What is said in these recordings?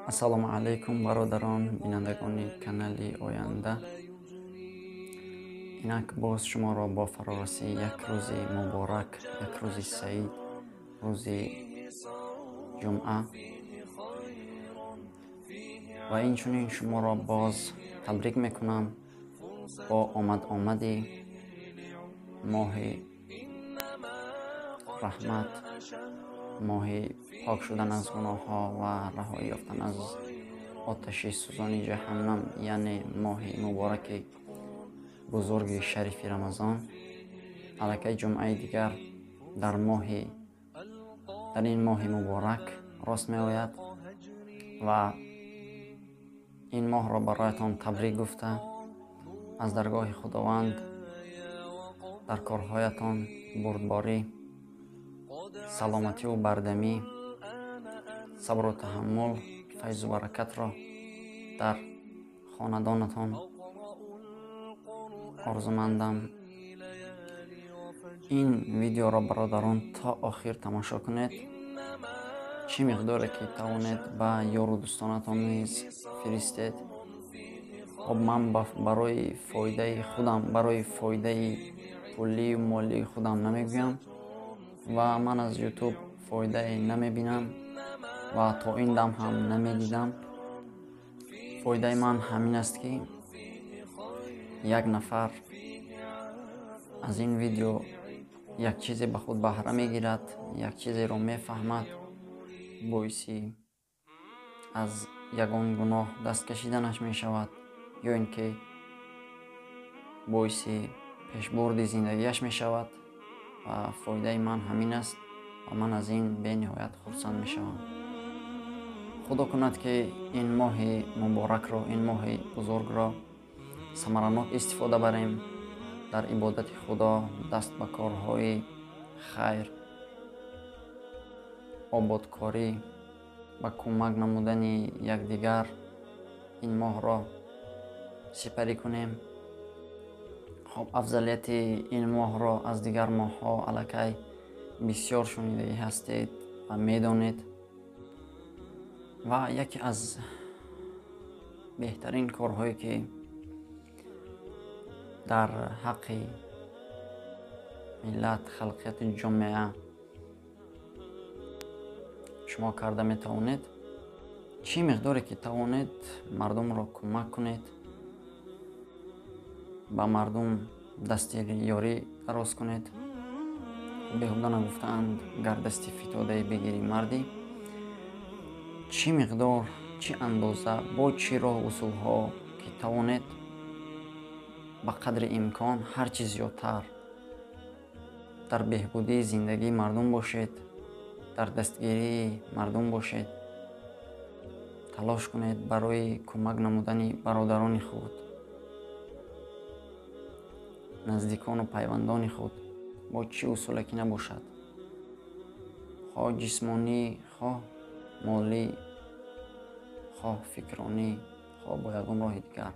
Ассалому алайкум, бародарон, бинандагони канали Оянда. Инак боз шуморо бо фарорасии як рӯзи муборак, як рӯзи саид, рӯзи ҷумъа ва инчунин шуморо боз табрик мекунам бо омад-омади моҳи раҳмат, моҳи пок шудан аз гуноҳҳо ва раҳоӣ ёфтан аз оташи сӯзони ҷаҳаннам, яъне моҳи мубораки бузурги шарифи Рамазон. Аллакай ҷумъаи дигар дар ин моҳи муборак рост меояд ва ин моҳро бароятон табрик гуфта, аз даргоҳи Худованд дар корҳоятон бурдборӣ, саломативу бардамӣ, сабру таҳаммул, файзу баракатро дар хонадонатон орзумандам. Ин видеоро, бародарон, то охир тамошо кунед. Чӣ миқдоре ки тавонед, ба ёру дӯстонатон низ фиристед. Хоб, ман барои фоидаи худам, барои фоидаи пулию молии худам намегӯям ва ман аз Ютуб фоидае намебинам ва то ин дам ҳам намедидам. Фоидаи ман ҳамин аст, ки як нафар аз ин видео як чизе ба худ баҳра мегирад, як чизеро мефаҳмад, боиси аз ягон гуноҳ даст кашиданаш мешавад ё ин ки боиси пешбурди зиндагиаш мешавад. Ва фоидаи ман ҳамин аст ва ман аз ин бениҳоят хурсанд мешавам. Худо кунад, ки ин моҳи муборакро, ин моҳи бузургро самаранок истифода барем дар ибодати Худо, даст ба корҳои хайр, ободкорӣ, ба кӯмак намудани якдигар ин моҳро сипарӣ кунем. Хоб, афзалияти ин моҳро аз дигар моҳҳо аллакай бисёр шунидагӣ ҳастед ва медонед. Ва яке аз беҳтарин корҳое, ки дар ҳаққи миллат, халқияти ҷомеа шумо карда метавонед, чӣ миқдоре ки тавонед, мардумро кӯмак кунед, ба мардум дасти ёрӣ дароз кунед. Беҳуда нагуфтаанд: гар дасти фитодае бигирӣ мардӣ. Чӣ миқдор, чӣ андоза, бо чӣ роҳ, усулҳо ки тавонед, ба қадри имкон ҳар чӣ зиёдтар дар беҳбудии зиндагии мардум бошед, дар дастгирии мардум бошед. Талош кунед барои кӯмак намудани бародарони худ, наздикону пайвандони худ, бо чӣ усуле ки набошад, хоҳ ҷисмонӣ, хоҳ молӣ, хоҳ фикронӣ, хоҳ бо ягон роҳи дигар.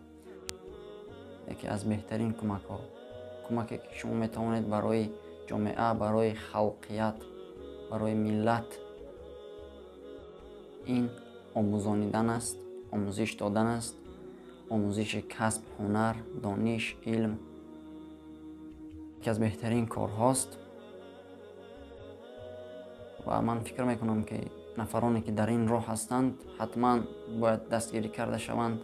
Яке аз беҳтарин кӯмакҳо, кӯмаке ки шумо метавонед барои ҷомеа, барои халқият, барои миллат, ин омӯзонидан аст, омӯзиш додан аст, омӯзиши касб, ҳунар, дониш, илм яке аз беҳтарин корҳост. Ва ман фикр мекунам, ки нафароне ки дар ин роҳ ҳастанд, ҳатман бояд дастгирӣ карда шаванд.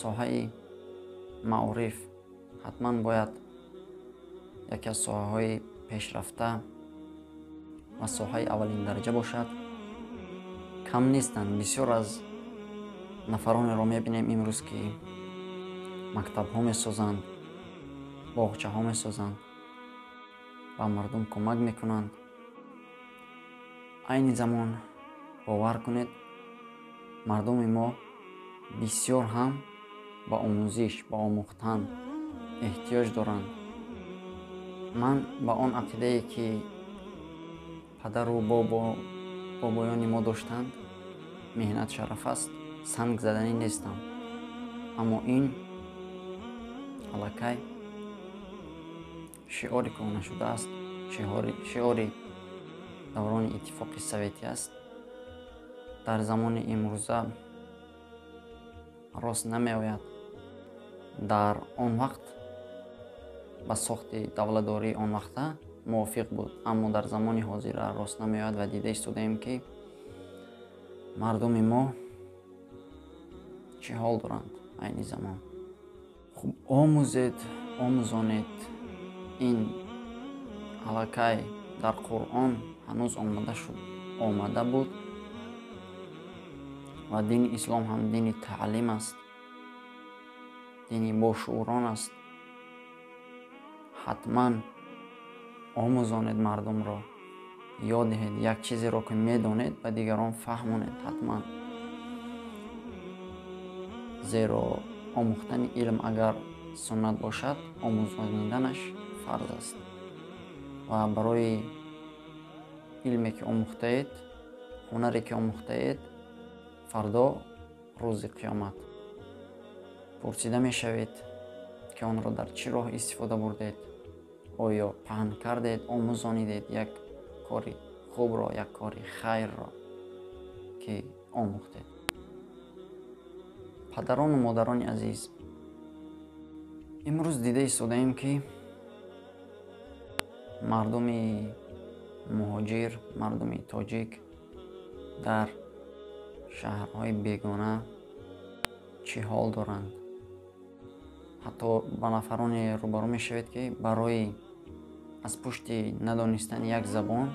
Соҳаи маориф ҳатман бояд яке аз соҳаҳои пешрафта ва соҳаи аввалин дараҷа бошад. Кам нестанд, бисёр аз нафаронеро мебинем имрӯз, ки мактабҳо месозанд, боғчаҳо месозанд, ба мардум кӯмак мекунанд. Айни замон, бовар кунед, мардуми мо бисёр ҳам ба омӯзиш, ба омӯхтан эҳтиёҷ доранд. Ман ба он ақидае, ки падару бобоёни мо доштанд, меҳнат шараф аст, санг заданӣ нестам, аммо ин аллакай шиори кӯҳна шудааст, шиори даврони Иттифоқи Советӣ аст. дар замони имрӯза рост намеояд. Дар он вақт ба сохти давлатдории он вақта мувофиқ буд, аммо дар замони ҳозира рост намеояд ва дида истодаем, ки мардуми мо чӣ ҳол доранд айни замон. Хуб, омӯзед, омӯзонед. Ин аллакай дар Қуръон ҳанӯз омада буд ва дини ислом ҳам дини таълим аст, дини бошуурон аст. Ҳатман омӯзонед мардумро, ёд диҳед, як чизеро ки медонед ба дигарон фаҳмонед ҳатман. Зеро омӯхтани илм агар суннат бошад, омӯзониданаш фарз аст. Ва барои илме ки омӯхтаед, ҳунаре ки омӯхтаед, фардо рӯзи қиёмат пурсида мешавед, ки онро дар чӣ роҳ истифода бурдед, оё паҳн кардед, омӯзонидед як кори хубро, як кори хайрро ки омӯхтед. Падарону модарони азиз, имрӯз дида истодаем, ки мардуми муҳоҷир, мардуми тоҷик дар шаҳрҳои бегона чӣ ҳол доранд. Ҳатто ба нафароне рӯбарӯ мешавед, ки барои аз пушти надонистани як забон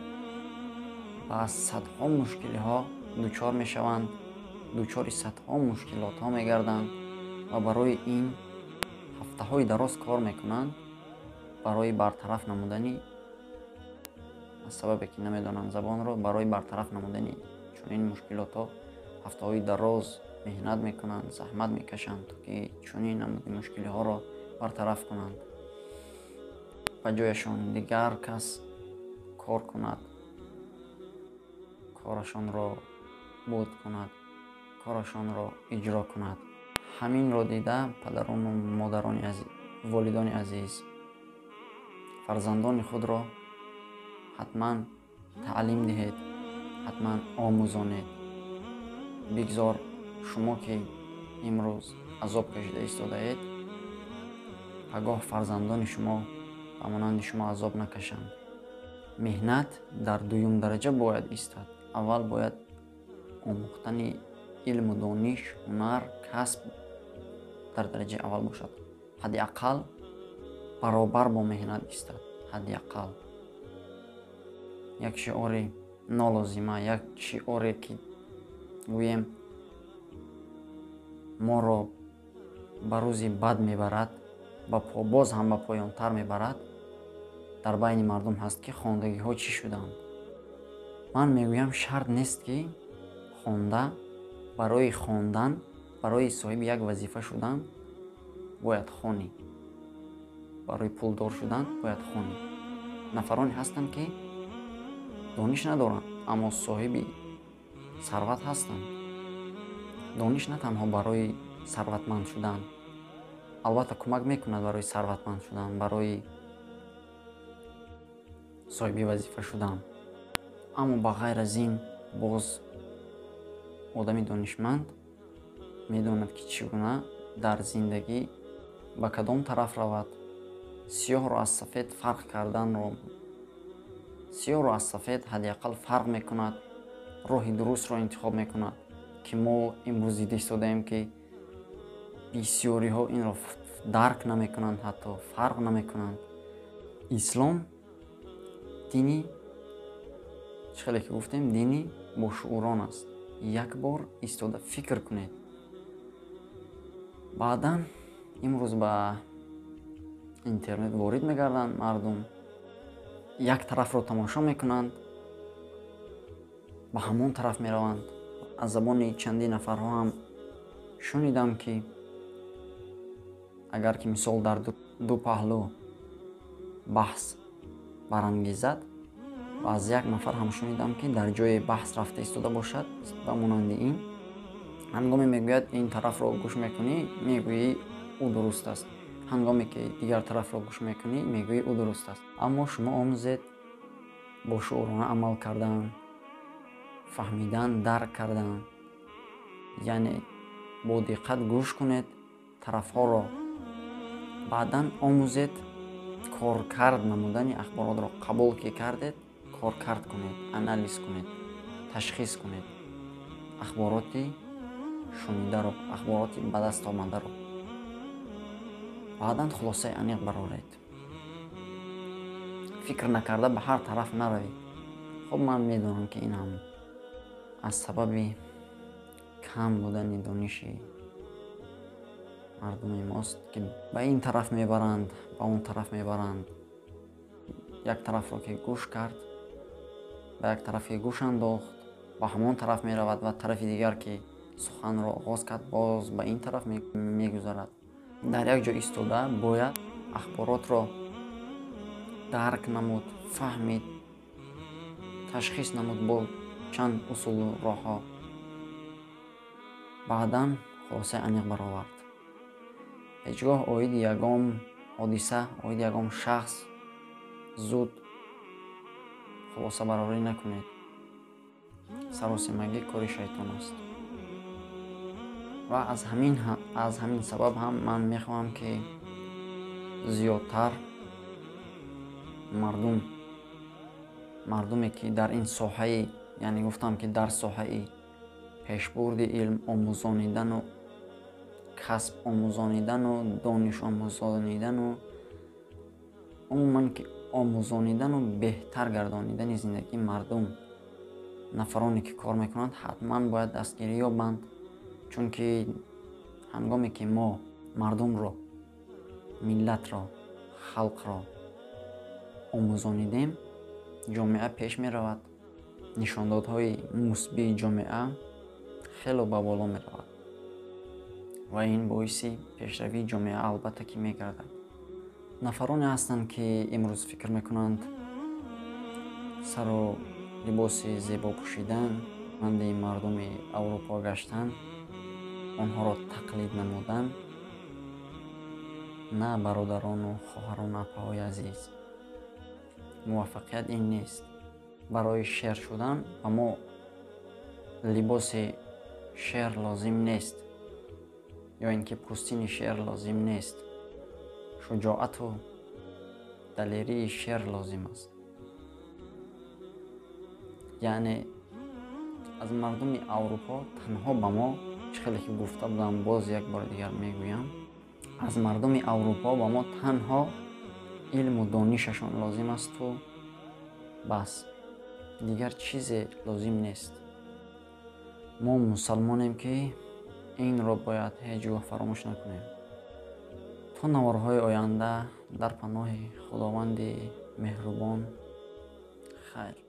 ба садҳо мушкилиҳо дучор мешаванд, дучори садҳо мушкилотҳо мегарданд ва барои ин ҳафтаҳои дароз кор мекунанд барои бартараф намудани, аз сабабе ки намедонанд забонро, барои бартараф намудани чунин мушкилотҳо ҳафтаҳои дароз меҳнат мекунанд, заҳмат мекашанд, то ки чунин намуди мушкилиҳоро бартараф кунанд. Ба ҷояшон дигар кас кор кунад, корашонро буд кунад, корашонро иҷро кунад. Ҳаминро дида падарону модарони азиз, волидони азиз, фарзандони худро ҳатман таълим диҳед, ҳатман омӯзонед. Бигзор шумо ки имрӯз азоб кашида истодаед, пагоҳ фарзандони шумо ба монанди шумо азоб накашанд. Меҳнат дар дуюм дараҷа бояд истад. Аввал бояд омӯхтани илму дониш, ҳунар, касб дар дараҷаи аввал бошад. Ҳадди ақал баробар бо меҳнат истад. Ҳадди ақал як шиори нолозима, як шиоре ки гӯем моро ба рӯзи бад мебарад, боз ҳам ба поёнтар мебарад, дар байни мардум ҳаст, ки хондагиҳо чӣ шуданд. Ман мегӯям, шарт нест, ки хонда барои хондан, барои соҳиби як вазифа шудан бояд хонӣ, барои пулдор шудан бояд хонӣ. Нафароне ҳастанд, ки дониш надоранд, аммо соҳиби сарват ҳастанд. Дониш на танҳо барои сарватманд шудан, албатта кӯмак мекунад барои сарватманд шудан, барои соҳиби вазифа шудан, аммо ба ғайр аз ин боз одами донишманд медонад, ки чӣ гуна дар зиндагӣ ба кадом тараф равад, сиёҳро аз сафед фарқ карданро, сиёҳро аз сафед ҳадди ақал фарқ мекунад, роҳи дурустро интихоб мекунад, ки мо имрӯз дида истодаем, ки бисёриҳо инро дарк намекунанд, ҳатто фарқ намекунанд. Ислом дини, чӣ хеле ки гуфтем, дини бошуурон аст. Як бор истода фикр кунед. Баъдан имрӯз ба интернет ворид мегарданд мардум, як тарафро тамошо мекунанд, ба ҳамон тараф мераванд. Аз забони чандин нафарҳо ҳам шунидам, ки агар ки мисол дар ду паҳлӯ баҳс барангезад, ва аз як нафар ҳам шунидам, ки дар ҷое баҳс рафта истода бошад, ба монанди ин, ҳангоме мегӯяд ин тарафро гӯш мекунӣ, мегӯӣ ӯ дуруст аст, ҳангоме ки дигар тарафро гӯш мекунӣ, мегӯӣ ӯ дуруст аст. Аммо шумо омӯзед бо шуурона амал кардан, Фаҳмидан, дарк кардан, яъне бо диққат гӯш кунед тарафҳоро, баъдан омӯзед коркард намудани ахборотро. Қабул ки кардед, коркард кунед, анализ кунед, ташхис кунед ахбороти шунидаро, ахбороти ба даст омадаро, баъдан хулосаи аниқ бароред. Фикр накарда ба ҳар тараф наравед. Хуб, ман медонам, ки ин ҳам аз сабаби кам будани дониши мардуми мост, ки ба ин тараф мебаранд, ба он тараф мебаранд. Як тарафро ки гӯш кард, ба як тараф ки гӯш андохт, ба ҳамон тараф меравад ва тарафи дигар ки суханро оғоз кард, боз ба ин тараф мегузарад. Дар як ҷо истода бояд ахборотро дарк намуд, фаҳмид, ташхис намуд бо чанд усулу роҳҳо, баъдан хулосаи аниқ баровард. Ҳеҷ гоҳ оиди ягон ҳодиса, оиди ягон шахс зуд хулосабарорӣ накунед. Саросемагӣ кори шайтон аст ва аз ҳамин сабаб ҳам ман мехоҳам, ки зиёдтар мардуме, ки дар ин соҳаи, яъне гуфтам, ки дар соҳаи пешбурди илм омӯзонидану касб омӯзонидану дониш омӯзонидану умуман ки омӯзонидану беҳтар гардонидани зиндагии мардум, нафароне ки кор мекунанд, ҳатман бояд дастгирӣ ёбанд. Чунки ҳангоме ки мо мардумро, миллатро, халқро омӯзонидем, ҷомеа пеш меравад, нишондодҳои мусбии ҷомеа хело ба боло меравад ва ин боиси пешравии ҷомеа албатта ки мегардад. Нафароне ҳастанд, ки имрӯз фикр мекунанд, сару либоси зебо пӯшидан, монанди мардуми Аврупо гаштан, онҳоро тақлид намудан. На, бародарону хоҳарону апаҳои азиз, муваффақият ин нест. Барои шер шудан ба мо либоси шер лозим нест ё ин ки пӯстини шер лозим нест. Шуҷоату далерии шер лозим аст. Яъне аз мардуми Аврупо танҳо ба мо, чӣ хеле ки гуфта будам, боз як бори дигар мегӯям, аз мардуми Аврупо ба мо танҳо илму донишашон лозим асту бас, дигар чизе лозим нест. Мо мусалмонем, ки инро бояд ҳеҷ гоҳ фаромӯш накунем. То наворҳои оянда дар паноҳи Худованди меҳрубон, хайр.